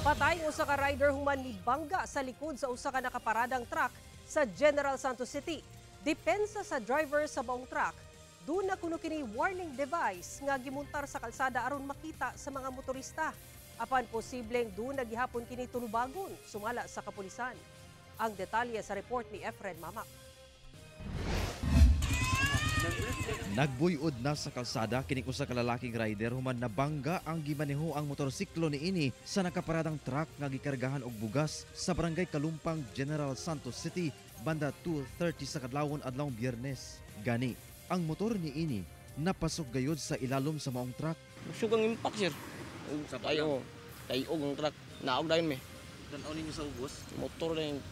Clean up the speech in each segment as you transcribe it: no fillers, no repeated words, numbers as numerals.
Patay ang usa ka rider human nibangga sa likod sa usa ka nakaparadang truck sa General Santos City. Depensa sa driver sa maong truck, duna kuno kini warning device nga gimuntar sa kalsada aron makita sa mga motorista. Apan posibleng duna gihapon kini tulubagon, sumala sa kapulisan. Ang detalye sa report ni Efren Mamak. Nagbuyod na sa kalsada kining usa ka lalaking rider human nabangga ang gimaneho ang motorsiklo niini sa nakaparadang truck nga gikargahan og bugas sa Barangay Kalumpang, General Santos City banda 2:30 sa kadlawon adlawng Biyernes. Gani, ang motor niini napasok gayod sa ilalom sa maong truck. Busog ang impact, sir. Sa tayo, tayo ang truck. Naog dayon mi. Tanaw ninyo sa ubos? Motor dayon.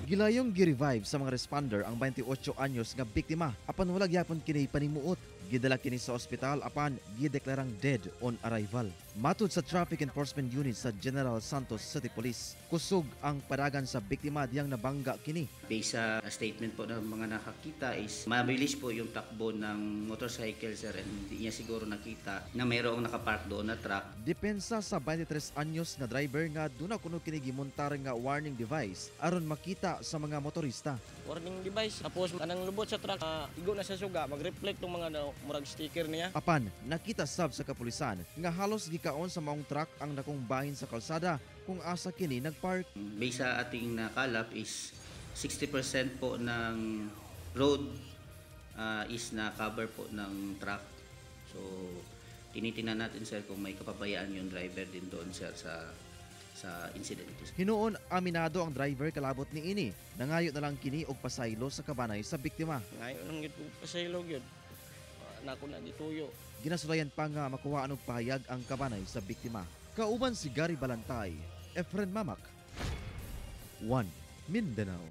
Gilayong gi-revive sa mga responder ang 28 anyos nga biktima apan wala gyapon kini panimuot. Gidala kini sa ospital apan gideklarang dead on arrival. Matud sa Traffic Enforcement Unit sa General Santos City Police, kusog ang padagan sa biktima diyang nabangga kini. Based sa statement po ng mga nakakita is mabilis po yung takbo ng motorcycle, sir, and hindi niya siguro nakita na mayroong nakapark doon na truck. Depensa sa 23 anyos nga driver nga duna kuno kini gimontar nga warning device aron makita sa mga motorista. Warning device. Tapos anang lubot sa truck, igo na sa suga, mag-reflect tong mga murag sticker niya. Apan nakita sab sa kapulisan nga halos gikaon sa maong truck ang dakong bahin sa kalsada kung asa kini nagpark. Based sa ating nakalap is 60% po ng road is na-cover po ng truck. So tinitingnan natin, sir, kung may kapabayaan yung driver din doon, sir, sa incident. Hinuon aminado ang driver kalabot niini. Nangayo na lang kini og pasaylo sa kabanay sa biktima. Ngayon ang gid pasaylo gyud. Nako na gituyo. Ginasulayan pa nga makuhaan og pahayag ang kabanay sa biktima. Kauban si Gary Balantay, Efren Mamak, 1 Mindanao.